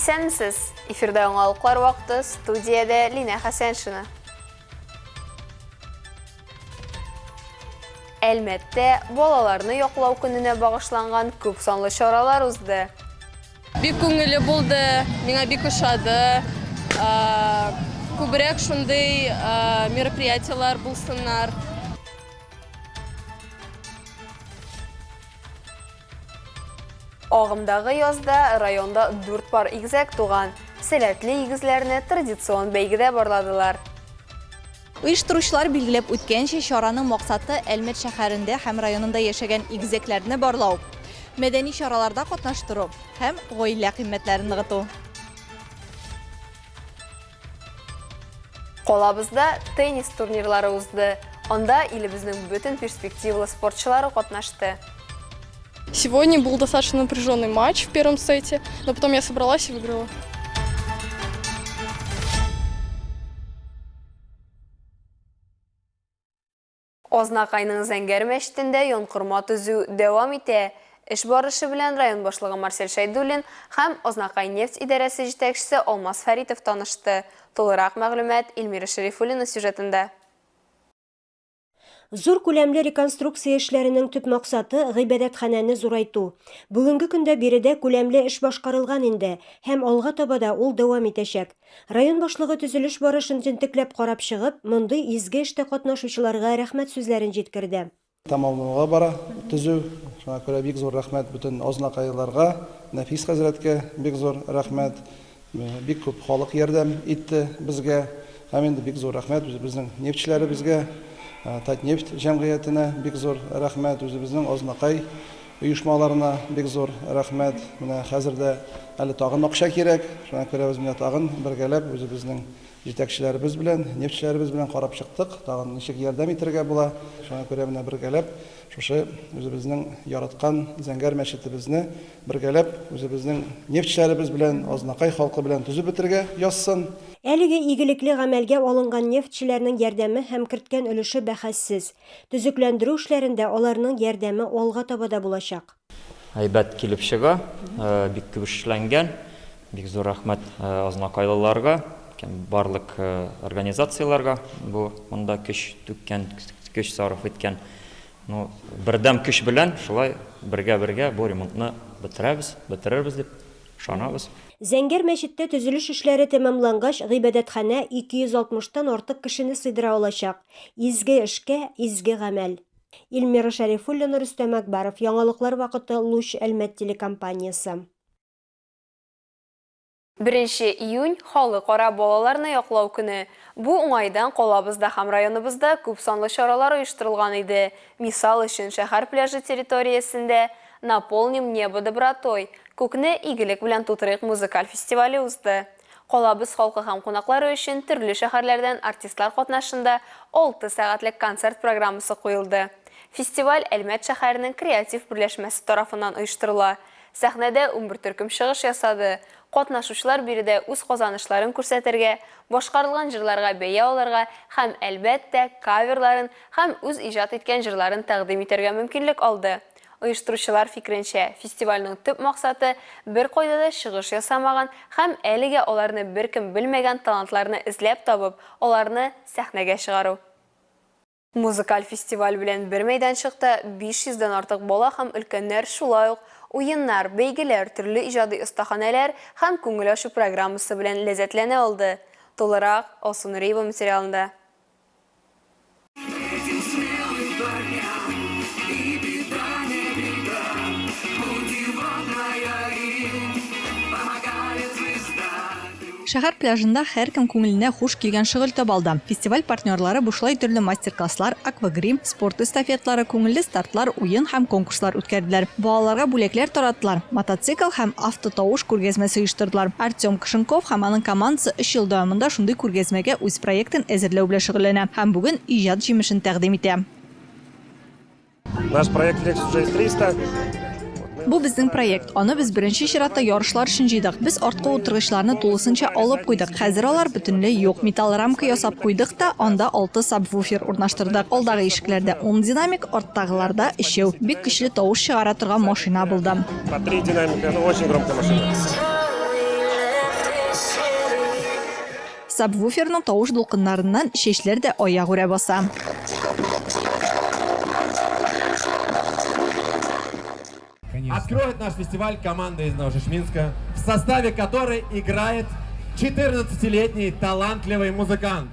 Исәнмесез! Эфирда яңалыклар вакыты, студиядә Линә Хәсәншина. Әлмәттә балаларны яклау көненә багышланган күп санлы чаралар узды. Бик күңелле булды, миңа бик ошады. Күбрәк шундый мероприятиеләр булсыннар. Агымдагы язда районда дүрт пар игезәк туган. Сәләтле игезләрне традицион бәйгедә барладылар. Оештыручылар билгеләп үткәнчә, чараның максаты, Әлмәт шәһәрендә һәм районында яшәгән игезәкләрне барлау, мәдәни чараларда катнаштыру һәм гаилә кыйммәтләрен ныгыту. Калабызда теннис турнирлары узды. Анда илебезнең бөтен перспективалы спортчылары катнашты. Сегодня был достаточно напряженный матч в первом сете, но потом я собралась и выиграла. Азнакайның Зәңгәр мәчетендә янкорма төзү дәвам итә. Эш барышы белән район башлыгы Марсель Шәйдуллин һәм Азнакайнефть идарәсе җитәкчесе Алмаз Фәритов танышты. Тулырак мәгълүмат Эльмира Шәрифуллина сюжетында. Зур күләмле реконструкция эшләренең төп максаты, гыйбадәтханәне зурайту. Бүгенге көндә биредә күләмле эш башкарылган инде һәм алга таба да ул дәвам итәчәк. Район башлыгы төзелеш барышын җентекләп карап чыгып, мондый изге эштә катнашучыларга рәхмәт сүзләрен җиткерде. Тәмамлануга бара төзү. Шуңа күрә бик зур рәхмәт бөтен азнакайлыларга, Нәфис хәзрәткә бик зур рәхмәт. Бик күп халык ярдәм итте безгә. Һәм инде бик зур рәхмәт үзебезнең нефтьчеләребезгә, Татнефть җәмгыятенә бик зур рәхмәт, үзебезнең Азнакай Оешмаларына бик зур рәхмәт. Менә хәзер дә әле тагын акча кирәк. Шуңа күрә без менә тагын бергәләп үзебезнең җитәкчеләребез белән, нефтьчеләребез белән карап чыктык, тагын ничек ярдәм итәргә була. Шуңа күрә менә бергәләп шушы үзебезнең яраткан Зәңгәр мәчетебезне бергәләп үзебезнең нефтьчеләребез белән, Азнакай халкы белән төзеп бетерергә язсын. Әлеге игелекле гамәлгә алынган нефтьчеләрнең ярдәме һәм керткән өлеше бәхәссез. Төзекләндерү эшләрендә аларның ярдәме алга таба да булачак. Әйбәт килеп чыга, бик күп эшләнгән. Бик зур рәхмәт азнакайлыларга, барлык организацияләргә бу монда көч түккән, көч сарыф иткән. Ну, бердәм көч белән шулай бергә-бергә бу ремонтны бетерәбез, бетерербез дип ышанабыз. Зәңгәр мәчеттә төзелеш эшләре тәмамлангач, гыйбадәтханә 260 тан артык кешене сыйдыра алачак. Изге эшкә, изге гамәл. Эльмира Шәрифуллина, Рөстәм Әкбаров, Яңалыклар вакыты, Луч, Әлмәт телекомпаниясе. Беренче июнь, Халыкара балаларны яклау көне. Бу уңайдан калабызда һәм районыбызда күпсанлы чаралар оештырылган иде. Мисал өчен, шәһәр пляжы территориясендә Наполним небо добротой, Күкне игелек белән тутырыйк музыкаль фестивале узды. Калабыз халкы һәм кунаклары өчен төрле шәһәрләрдән артистлар катнашында алты сәгатьлек концерт программасы куелды. Фестиваль Әлмәт шәһәренең креатив берләшмәсе тарафыннан оештырыла. Сәхнәдә 11 төркем чыгыш ясады. Катнашучылар биредә үз казанышларын күрсәтергә, башкарылган җырларга бәя алырга һәм, әлбәттә, каверларын һәм үз иҗат иткән җырларын тәкъдим итәргә мөмкинлек алды. Оештыручылар фикеренчә, фестивальнең төп максаты, беркайда да чыгыш ясамаган һәм әлегә аларны беркем белмәгән талантларны эзләп табып, аларны сәхнәгә чыгару. Музыкаль фестиваль белән бер мәйданчыкта 500 дән артык бала һәм өлкәннәр шулай ук уеннар, бәйгеләр, төрле иҗади остаханәләр һәм күңел ачу программасы белән ләззәтләнә алды. Тулырак, Алсу Нуриева материалында. Шәһәр пляжында һәркем күңеленә хуш килгән шөгыль таба алды. Фестиваль партнерлары бушлай төрле мастер-класслар, аквагрим, спорт эстафетлары, күңелле стартлар, уен һәм конкурслар үткәрделәр. Балаларга бүләкләр тараттылар, мотоцикл һәм автотавыш күргәзмәсе оештырдылар. Артем Кшенков һәм аның командасы өч ел дәвамында шундый күргәзмәгә үз проектын әзерләү белән шөгыльләнә һәм бүген иҗат җимешен тәкъдим итә. Наш проект Lexus GS300. Бу безнең проект. Аны без беренче чиратта ярышлар өчен җыйдык. Без арткы утыргычларны тулысынча алып куйдык. Хәзер алар бөтенләй юк. Металл рамка ясап куйдык та, анда алты сабвуфер урнаштырдык. Алдагы ишекләрдә ун динамик, арттагыларда өчәү. Бик көчле тавыш чыгара торган машина булды. По три динамика, ну очень громкая машина. Сабвуферның тавыш дулкыннарыннан чәчләр дә аягүрә баса. Откроет наш фестиваль команда из Новошешминска, в составе которой играет 14-летний талантливый музыкант.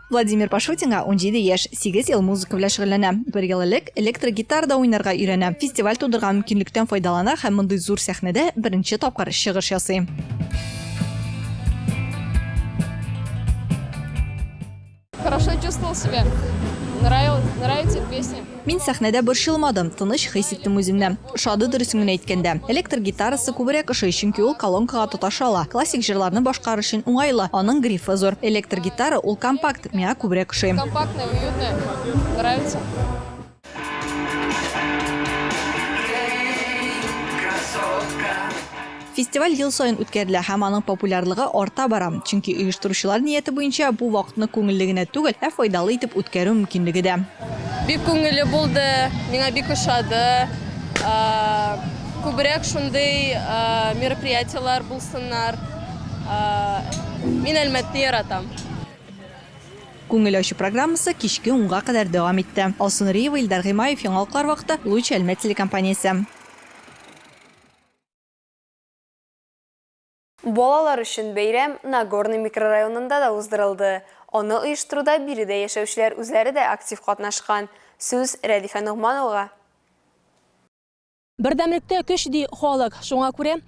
Владимир Пашутинга 17 яшь, 8 ел музыка белән шөгыльләнә. Бер ел элек электрогитарада уйнарга өйрәнә. Фестиваль тудырган мөмкинлектән файдалана һәм мондый зур сәхнәдә беренче тапкыр чыгыш ясый. Хорошо чувствовал себя. Нравилось, нравится песня. Мин сәхнәдә борчылмадым, тыныч хис иттем үземне. Ошады дөресен генә әйткәндә. Электр гитарасы күбрәк ошый, чөнки ул колонкага тоташа ала. Классик җырларны башкарыр өчен уңайлы, аның грифы зур. Электр гитара ул компакт, миңа күбрәк ошый. Компактная, уютная, нравится. Фестиваль ел саен үткәрелә һәм аның популярлыгы арта бара. Чөнки оештыручылар нияте буенча бу вакытны күңелле генә түгел, ә файдалы итеп үткәрү мөмкинлеге дә. Бик күңелле булды, миңа бик ошады. Күбрәк шундый мероприятиеләр булсыннар. Мин Әлмәтне яратам. Күңел ачу программасы кичке унга кадәр дәвам итте. Алсу Нуриева, Илдар Гыймаев, Яңалыклар вакыты, Луч Әлмәт телекомпаниясе. Балалар өчен бәйрәм Нагорный микрорайонында да уздырылды. Аны оештыруда биредә яшәүчеләр үзләре дә актив катнашкан. Сүз Рәдифә Ногмановага. Бердәмлектә көч, ди халык. Шуңа күрә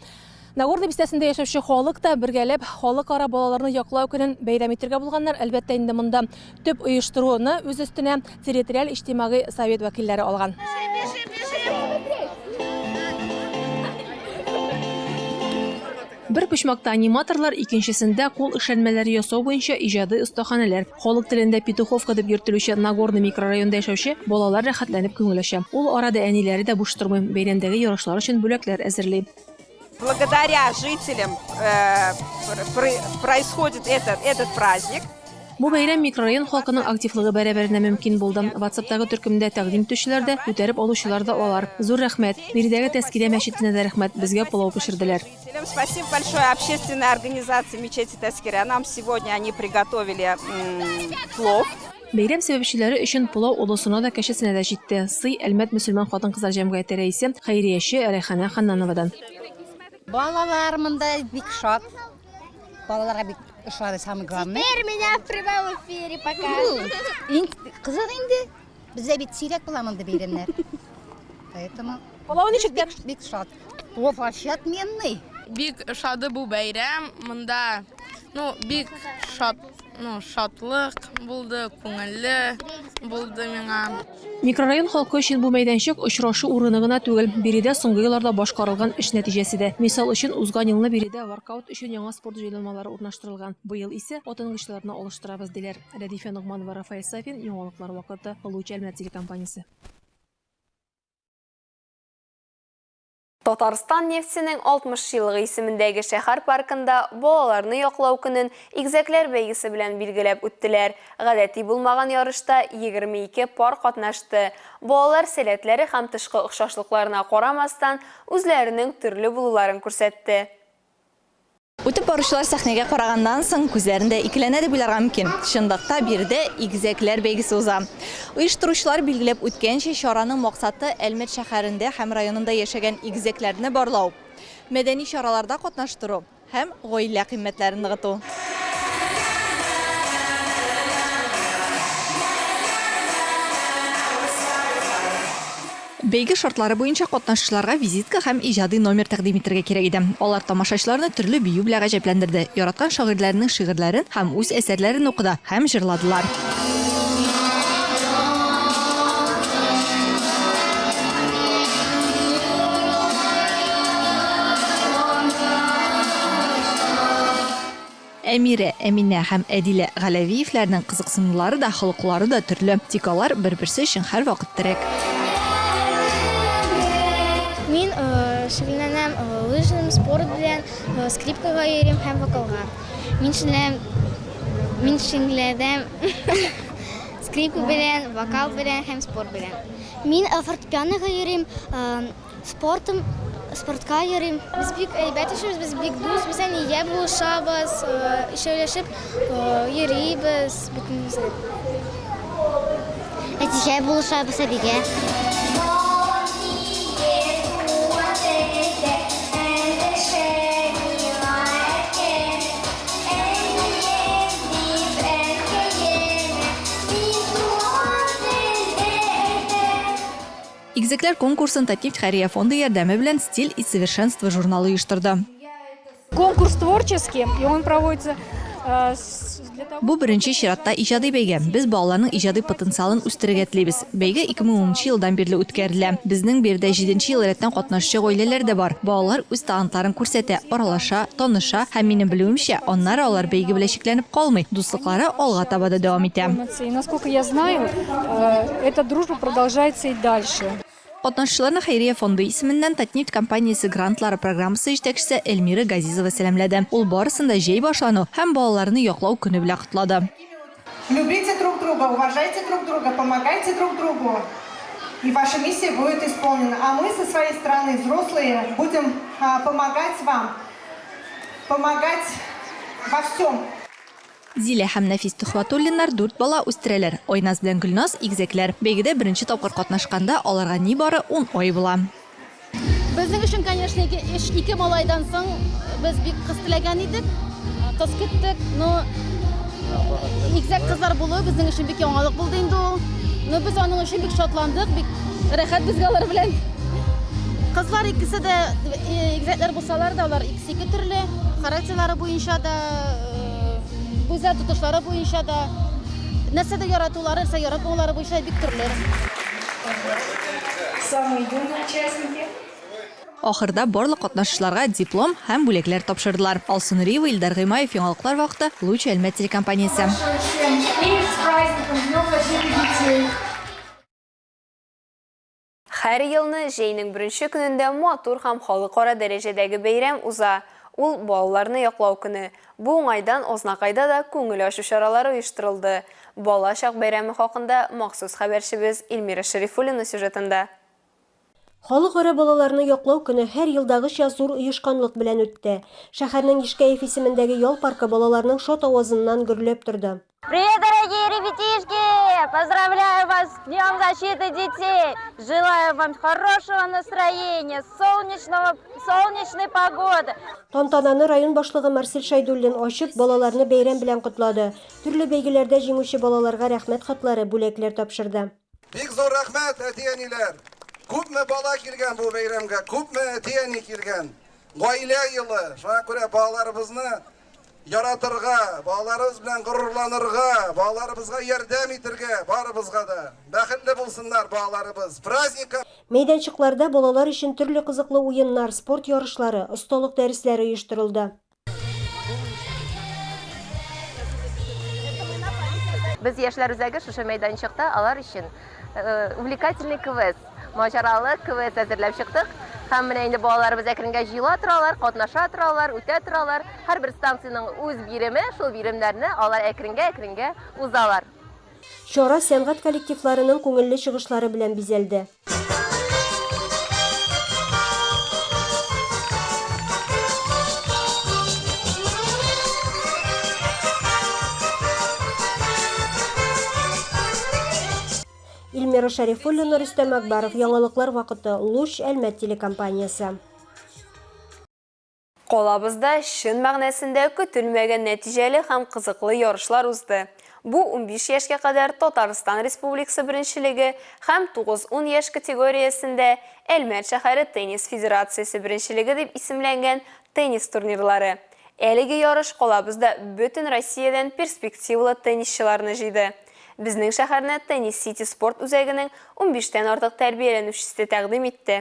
Нагорный бистәсендә яшәүче халык та бергәләп халыкара балаларны яклау көнен бәйрәм итәргә булганнар. Әлбәттә инде монда төп оештыруны үз өстенә территориаль иҗтимагый совет вәкилләре алган. Бер почмакта аниматорлар, икенчесендә кул эшләнмәләре ясау буенча иҗади остаханәләр. Халык телендә Петуховка дип йөртелүче Нагорный микрорайонда яшәүче балалар рәхәтләнеп күңел ача. Ул арада әниләре дә буш тормый, бәйрәмдәге ярышлар өчен бүләкләр әзерли. Благодаря жителям э, происходит этот, этот праздник. Бу бәйрәм микрорайон халкының активлыгы бәрабәренә мөмкин булды. WhatsApp-тагы төркемдә тәкъдим итүчеләр дә, күтәреп алучылар да алар. Зур рәхмәт. Биредәге Тәскирә мәчетенә дә рәхмәт, безгә пылау пешерделәр. Спасибо большое общественной организации мечети Тәскирә. Нам сегодня они приготовили плов. Бәйрәм сәбәпчеләре өчен пылау олысына да, кечесенә дә җитте. Сый Әлмәт мөселман хатын-кызлар җәмгыяте рәисе, хәйрияче Рәйхана Ханнановадан. Балалар монда бик шат. Балаларга бик ошады, самое главное. Теперь меня в прямом эфире покажут. Иң кызык инде. Бездә бит сирәк була мондый бәйрәмнәр. Поэтому Пылау ничек тәм? Бик шат. Плов вообще отменный. Бик ошады бу бәйрәм. Монда, ну, бик шат, ну, шатлык булды, күңелле булды миңа. Микрорайон халкы өчен бу мәйданчык очрашу урыны гына түгел. Биредә соңгы елларда башкарылган эш нәтиҗәсе дә. Мисал өчен, узган елны биредә воркаут өчен яңа спорт җайланмалары урнаштырылган. Быел исә атынгычларны алыштырабыз, диләр. Рәдифә Ногманова, Рафаэль Сафин, Яңалыклар вакыты, Луч Әлмәт телекомпаниясе. Татарстан нефтенең 60 еллыгы исемендәге шәһәр паркында балаларны яклау көнен игезәкләр бәйгесе белән билгеләп үттеләр. Гадәти булмаган ярышта 22 пар катнашты. Балалар сәләтләре һәм тышкы охшашлыкларына карамастан, үзләренең төрле булуларын күрсәтте. Үтеп баручылар сәхнәгә караганнан соң күзләрендә икеләнә дип уйларга мөмкин. Чынлыкта биредә игезәкләр бәйгесе уза. Оештыручылар билгеләп үткәнчә, чараның максаты Әлмәт шәһәрендә һәм районында яшәгән игезәкләрне барлау, мәдәни чараларда катнаштыру һәм гаилә кыйммәтләрен ныгыту. Бәйге шартлары буенча катнашучыларга визитка һәм иҗади номер тәкъдим итәргә кирәк иде. Алар тамашачыларны төрле бию белән гаҗәпләндерде, яраткан шагыйрьләренең шигырьләрен һәм үз әсәрләрен укыды һәм җырладылар. Әмирә, Әминә һәм Әдилә Галәвиевләрнең кызыксынулары да, холыклары да төрле. Тик алар бер-берсе өчен һәрвакыт терәк. Мин шөгыльләнәм лыжным спорт белән, скрипкага йөрим һәм вокалга. Мин шөгыльләнәм, мин шөгыльләнәм скрипка белән, вокал белән һәм спорт белән. Мин фортепианога йөрим, спортым. Спортка йөрим. Без бик әйбәт яшибез, без бик дус, без әнигә булышабыз, өчәүләшеп йөрибез бөтенебез. Әтигә булышабыз, әбигә. Игезәкләр конкурсын Татнефть хәйрия фонды ярдәме белән Стиль и совершенство журналы оештырды. Конкурс творческий, и он проводится э, Бу беренче чиратта иҗади бәйге. Без балаларның иҗади потенциалын үстерергә телибез. Бәйге 2010 елдан бирле үткәрелә. Безнең биредә җиденче ел рәттән катнашучы гаиләләр дә бар. Балалар үз талантларын күрсәтә, аралаша, таныша һәм, минем белүемчә, аннары алар бәйге белән чикләнеп калмый, дуслыклары алга таба да дәвам итә. И насколько я знаю, э, эта дружба продолжается и дальше. Катнашучыларны хәйрия фонды исеменнән Татнефть компаниясе грантлары программасы җитәкчесе Эльмира Газизова сәламләде. Ул барысын да җәй башлану һәм балаларны яклау көне белән котлады. Любите друг друга, уважайте друг друга, помогайте друг другу, и ваша миссия будет исполнена. А мы со своей стороны, взрослые, будем помогать вам, помогать во всем. Зилә һәм Нәфис Төхвәтуллиннар дүрт бала үстерәләр. Айназ белән Гөлназ, игезәкләр. Бәйгедә беренче тапкыр катнашканда аларга нибары ун ай була. Безнең өчен, конечно, ике, эш ике малайдан соң без бик кыз теләгән идек. Кыз көттек, но игезәк кызлар булуы безнең өчен бик яңалык булды инде ул. Но без аның өчен бик шатландык, бик рәхәт безгә алар белән. Кызлар икесе дә игезәкләр булсалар да, алар икесе ике төрле, характерлары буенча да, үзләр тотышлары буенча да, нәрсәдер яратулары, нәрсә яратмаулары буенча бик төрле. Самые юные участники. Ахырда барлык катнашучыларга диплом һәм бүләкләр тапшырдылар. Алсу Нуриева, Илдар Гыймаев, Яңалыклар вакыты, Луч Әлмәт телекомпаниясе. И с праздником, Днем защиты детей! Һәр елны җәйнең беренче көнендә матур һәм халыкара дәрәҗәдәге бәйрәм уза. Ул, Балаларны яклау көне. Бу уңайдан Азнакайда да күңел ачу чаралары оештырылды. Бала чак бәйрәме хакында махсус хәбәрчебез Эльмира Шәрифуллина сюжетында. Халыкара балаларны яклау көне һәр елдагыча зур оешканлык белән үтте. Шәһәрнең Ишкәев исемендәге ял паркы балаларның шат авазыннан гөрләп торды. Привет, дорогие ребятишки! Поздравляю вас с Днем защиты детей! Желаю вам хорошего настроения, солнечного, солнечной погоды! Тантананы район башлыгы Марсель Шәйдуллин ачып, балаларны бәйрәм белән котлады. Төрле бәйгеләрдә җиңүче балаларга рәхмәт хатлары, бүләкләр тапшырды. Бик зур рәхмәт, әти-әниләр! Күпме бала килгән бу бәйрәмгә, күпме әти-әни килгән. Гаилә елы, шуңа күрә балаларыбызны яратырга, балаларыбыз белән горурланырга, балаларыбызга ярдәм итергә барыбызга да. Бәхетле булсыннар балаларыбыз. С праздником! Мәйданчыкларда балалар өчен төрле кызыклы уеннар, спорт ярышлары, осталык дәресләре оештырылды. Без яшьләр үзәге шушы мәйданчыкта алар өчен увлекательный квест, маҗаралы квест әзерләп чыктык. Һәм менә инде балаларыбыз әкренгә җыела торалар, катнаша торалар, үтә торалар. Һәрбер станциянең үз биреме, шул биремнәрне алар әкренгә-әкренгә узалар. Чара сәнгать коллективларының күңелле чыгышлары белән бизәлде. Илмира Шәрифуллина, Рөстәм Акбаров, Яңалыклар вакыты, Луч, Әлмәт телекомпаниясе. Калабызда чын мәгънәсендә көтелмәгән нәтиҗәле һәм кызыклы ярышлар узды. Бу унбиш яшькә кадәр Татарстан Республикасы беренчелеге һәм тугыз-ун яшь категориясендә Әлмәт шәһәре теннис федерациясе беренчелеге дип исемләнгән теннис турнирлары. Әлеге ярыш калабызда бөтен Россиядән перспективалы теннисчыларны җыйды. Безнең шәһәрне Теннис-Сити спорт үзәгенең унбиштән артык тәрбияләнүчесе тәкъдим итте.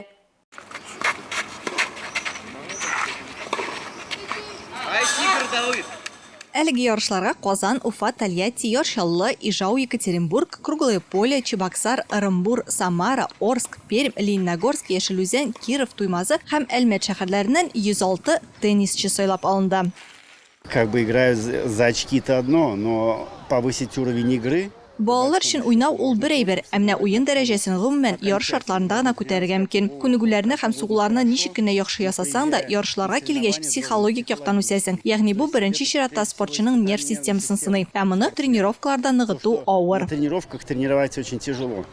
Әлеге ярышларга Казан, Уфа, Тольятти, Яр Чаллы, Ижау, Екатеринбург, Круглое Поле, Чебоксар, Ырымбур, Самара, Орск, Пермь, Лениногорск, Яшел Үзән, Киров, Туймазы һәм Әлмәт шәһәрләреннән 106 теннисчы сайлап алынды. Как бы играют за очки-то одно, но повысить уровень игры. Балалар өчен уйнау ул бер әйбер, ә менә уен дәрәҗәсен, гомумән, ярыш шартларында гына күтәрергә мөмкин. Күнегүләрне һәм сугуларны ничек кенә яхшы ясасаң да, ярышларга килгәч, психологик яктан үсәсең. Ягъни бу, беренче чиратта, спортчының нерв системасын сыный. Ә моны тренировкаларда ныгыту авыр. На тренировках тренировать очень тяжело.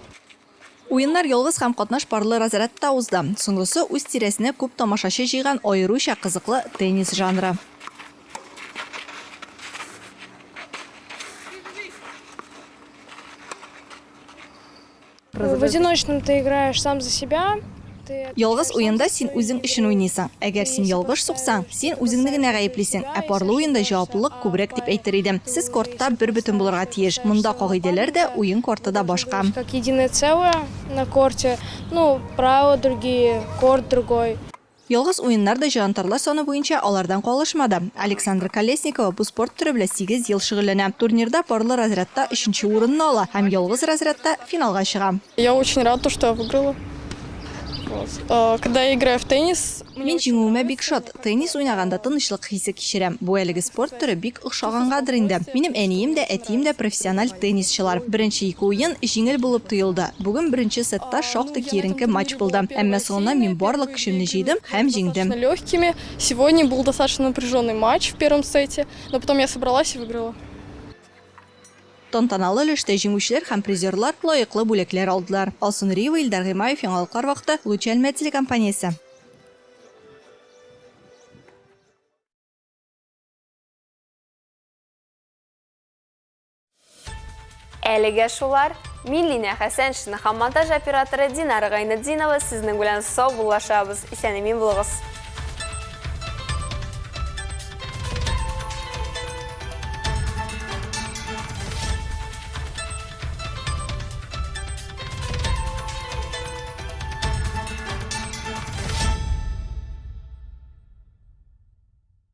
Уеннар ялгыз һәм катнаш парлы разрядта узды. Соңгысы үз тирәсенә күп тамашачы җыйган аеруча кызыклы теннис жанры. В одиночном ты играешь сам за себя. Ялгыз уенда син үзең өчен уйныйсың. Әгәр син ялгыш суксаң, син үзеңне генә гаеплисең. Ә парлы уенда җаваплылык күбрәк дип әйтер идем. Сез кортта бербөтен булырга тиеш. Монда кагыйдәләр дә, уен корты да башка. Как единое целое на корте. Ну, правила другие, корт другой. Ялгыз уеннар да җанатарлар саны буенча алардан калышмады. Александра Колесникова бу спорт төре белән сигез ел шөгыльләнә. Турнирда парлы разрядта өченче урынны ала һәм ялгыз разрядта финалга чыга. Я очень рада, то, что я выиграла. Вот. Когда я играю в теннис, Мин җиңүемә бик шат. Теннис уйнаганда тынычлык хисе кичерәм. Бу әлеге спорт төре бик охшагангадыр инде. Минем әнием дә, әтием дә профессиональ теннисчылар. Беренче ике уен җиңел булып тоелды. Бүген беренче сетта шактый киеренке матч булды. Әмма соңыннан мин барлык көчемне җыйдым һәм җиңдем. Легкими. Сегодня был достаточно напряженный матч в первом сете, но потом я собралась и выиграла. Тантаналы өлештә җиңүчеләр һәм призерлар лаеклы бүләкләр алдылар. Алсу Нуриева, Илдар Гыймаев, Яңалыклар вакыты, Луч Әлмәт телекомпаниясе. Әлегә шулар. Мин Линә Хәсәншина һәм монтаж операторы Динара Гайнетдинова сезнең белән саубуллашабыз. Исән-имин булыгыз.